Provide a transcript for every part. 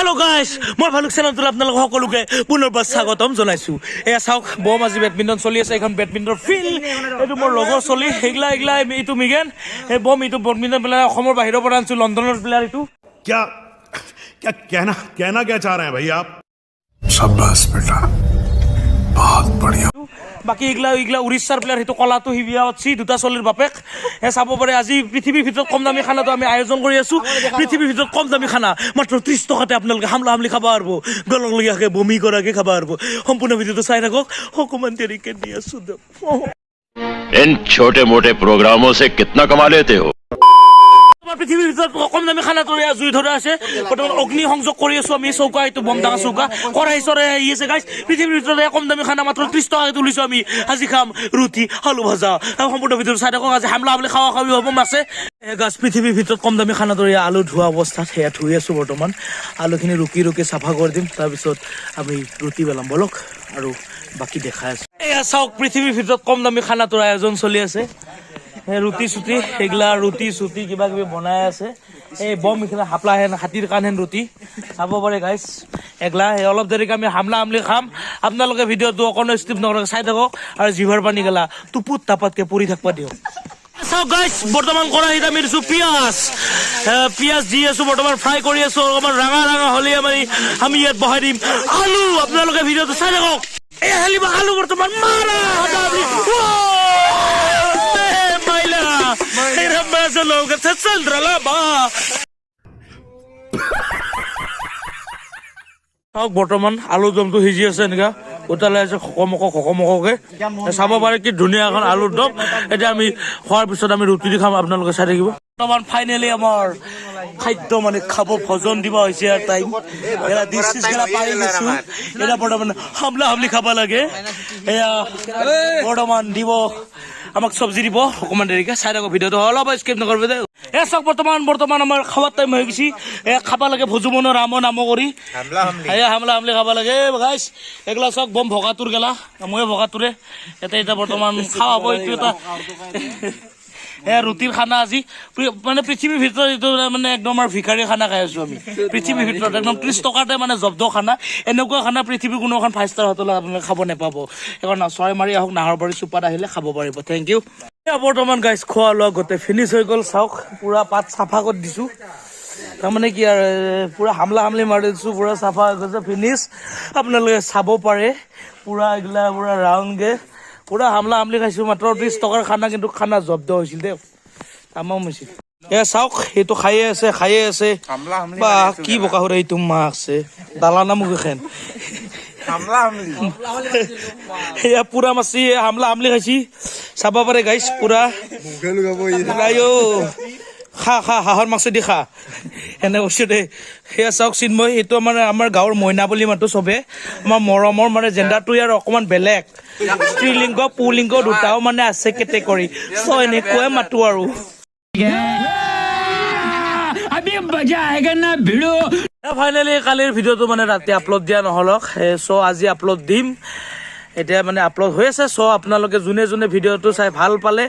Hello' গাইছ, মই ভালুক চেনেলটোত আপোনালোক সকলোকে পুনৰবাৰ স্বাগতম জনাইছো। এয়া চাওক, বম আজি বেডমিণ্টন চলি আছে। এইখন বেডমিণ্টন ফিল্ড। এইটো মোৰ লগৰ চলি সেইগিলা এইগিলা। এইটো মিগেন, এই বম এইটো বেডমিণ্টন প্লেয়াৰ, অসমৰ বাহিৰৰ পৰা আনিছো, লণ্ডনৰ প্লেয়াৰ এইটো। क्या क्या कहना कहना क्या चाह रहे हैं भाई आप? शाबाश बेटा, बहुत बढ़िया। বাকী এইগিলা এইগিলা উৰিষ্যাৰ প্লেয়াৰ। সেইটো কলাটো সি বিয়া পাতছি, দুটা চলিৰ বাপেক। হে চাব পাৰে, আজি পৃথিৱীৰ ভিতৰত কম দামী খানাটো আমি আয়োজন কৰি আছো। পৃথিৱীৰ ভিতৰত কম দামী খানা, মাত্ৰ 30 টকাতে আপোনালোকে হামলা হামলি খাব পাৰিব, গলকলগীয়াকে বমি কৰাকে খাব পাৰিব। সম্পূৰ্ণ ভিডিঅ'টো চাই থাকক। অকণমান দেৰিকে দি আছো দিয়ক। इन छोटे मोटे प्रोग्रामों से कितना कमा लेते हो? আমাৰ পৃথিৱীৰ ভিতৰত কম দামী খানাটো এয়া জুই ধৰা আছে। বৰ্তমান অগ্নি সংযোগ কৰি আছো আমি। চৌকা, এইটো বম ডাঙৰ চৌকা, কঢ়াই চৰাই আহি আছে। গাইছ, পৃথিৱীৰ ভিতৰত এয়া কম দামী খানা, মাত্ৰ 30 টকাকে তুলিছো আমি। আজি খাম ৰুটি আলু ভজা। আৰু সম্পূৰ্ণ ভিডিঅ'টো চাই থাকক। আজি হামলা হামলি খাৱা খাবি হ'ব মাছে। গাইছ, পৃথিৱীৰ ভিতৰত কম দামী খানাটো এয়া আলু ধোৱা অৱস্থাত, সেয়া ধুই আছো বৰ্তমান। আলুখিনি ৰুকি ৰুকি চাফা কৰি দিম, তাৰপিছত আমি ৰুটি বেলাম। বলক, আৰু বাকী দেখাই আছো। এয়া চাওক, পৃথিৱীৰ ভিতৰত কম দামী খানাটোৰ আয়োজন চলি আছে। এই ৰুটি চুটি সেইগিলা, ৰুটি চুটি কিবা কিবি বনাই আছে। এই বম এইখিনি হাপলা হেন, হাতীৰ কাণ হেন ৰুটি, চাব পাৰে গাইছ এগলা। এই অলপ দেৰিকে আমি হামলা হামলি খাম। আপোনালোকে ভিডিঅ'টো অকণো স্কিপ নকৰাকৈ চাই থাকক আৰু জিভাৰ পানী গেলা টুপুত টাপাতকে পৰি থাকিব দিয়ক। চাওক গাইছ, বৰ্তমান কড়াহীত আমি দিছো পিঁয়াজ। পিঁয়াজ দি আছো বৰ্তমান, ফ্ৰাই কৰি আছো। অকণমান ৰাঙা ৰাঙা হ'লে আমি ইয়াত বহাই দিম আলু। আপোনালোকে ভিডিঅ'টো চাই থাকক। এই হেলিব আলু বৰ্তমান মাৰা মাইলা চন্দ্ৰলা। চাওক, বৰ্তমান আলুৰ দমটো সিজি আছে, এনেকা উতালাই আছে খকমক খকমককে। চাব পাৰে কি ধুনীয়া এখন আলুৰ দম। এতিয়া আমি খোৱাৰ পিছত আমি ৰুটি দি খাম, আপোনালোকে চাই থাকিব। বৰ্তমান ফাইনেলি আমাৰ খাদ্য মানে খাব ভোজন দিব হৈছে আৰু টাইম। এয়া ডিছ চিছ গিলা পাৰি গৈছো। এতিয়া বৰ্তমান হামলা হামলি খাব লাগে। এয়া বৰ্তমান দিব আমাক চব্জি দিব অকণমান দেৰিকে। চাই থাকক ভিডিঅ'টো, অলপ স্কিপ নকৰিব দেই। এ চাওক, বৰ্তমান আমাৰ খাৱাৰ টাইম হৈ গৈছে। এ খাব লাগে ভজু মনৰ ৰামৰ নাম কৰি এয়া হামলা হামলি খাব লাগে। গাইছ, এগলা চাওক, বম ভগাটোৰ গেলা, ময়ো ভগাটোৰে। ইয়াতে এতিয়া বৰ্তমান খাৱা হ'ব। এইটো এটা এয়া ৰুটিৰ খানা আজি। মানে পৃথিৱীৰ ভিতৰত এইটো মানে একদম আৰু ভিখাৰী খানা খাই আছো আমি। পৃথিৱীৰ ভিতৰত একদম 30 টকাতে মানে জব্দ খানা। এনেকুৱা খানা পৃথিৱীৰ কোনো এখন ফাইভ ষ্টাৰ হোটেলত আপোনালোকে খাব নাপাব। সেইকাৰণে চৰাই মাৰি আহক, নাহৰবাৰী চুপাত আহিলে খাব পাৰিব। Thank U. এয়া বৰ্তমান গাইছ, খোৱা লোৱা গোটেই ফিনিছ হৈ গ'ল। চাওক, পুৰা পাত চাফা কৰি দিছো। তাৰমানে কি আৰু, পুৰা হামলা হামলি মাৰি দিছো, পুৰা চাফা হৈ গৈছে, ফিনিছ। আপোনালোকে চাব পাৰে, পুৰা এইগিলা পুৰা ৰাউণ্ডকে পুৰা হামলা হামলি খাইছো। মাত্ৰ 30 টকাৰ খানা, কিন্তু খানা জব্দ হৈছিল দেই, তামাম হৈছিল। এ চাওক, সেইটো খায়ে আছে, খায়ে আছে। বা কি বোকা সৰে এইটো মাছ আছে দালা না মুখ খেন। সেয়া পুৰা মাছি হামলা হামলি খাইছি, চাব পাৰে গাইছ পুৰা। আইঅ, খা খা, হাঁহৰ মাছেদি খা, এনে কৈছো দেই। সেয়া চাওক চিন্ময়, এইটো আমাৰ গাঁৱৰ মইনা বুলি মাতো চবে। আমাৰ মৰমৰ মানে জেণ্ডাৰটো ইয়াৰ অকণমান বেলেগ, স্ত্ৰীলিংগ পুলিংগ দুটাও মানে আছে কেটেগৰী। চ' এনেকুৱাই মাতো আৰু। अभी मजा आएगा ना भिड़ो। ফাইনেলি কালিৰ ভিডিঅ'টো মানে ৰাতি আপলোড দিয়া নহ'লক, চ' আজি আপলোড দিম। এতিয়া মানে আপলোড হৈ আছে। চ' আপোনালোকে যোনে যোনে ভিডিঅ'টো চাই ভাল পালে,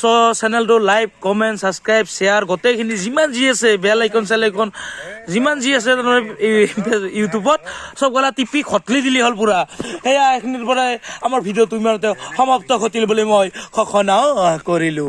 চ' চেনেলটো লাইক, কমেণ্ট, ছাবস্ক্ৰাইব, শ্বেয়াৰ গোটেইখিনি যিমান যি আছে, বেল আইকন চেল আইকন যিমান যি আছে তাৰমানে ইউটিউবত চব গলা টিপি খটলি দিলি হ'ল পুৰা। সেয়া এইখিনিৰ পৰাই আমাৰ ভিডিঅ'টো ইমানতে সমাপ্ত ঘটিল বুলি মই ঘোষণা কৰিলোঁ।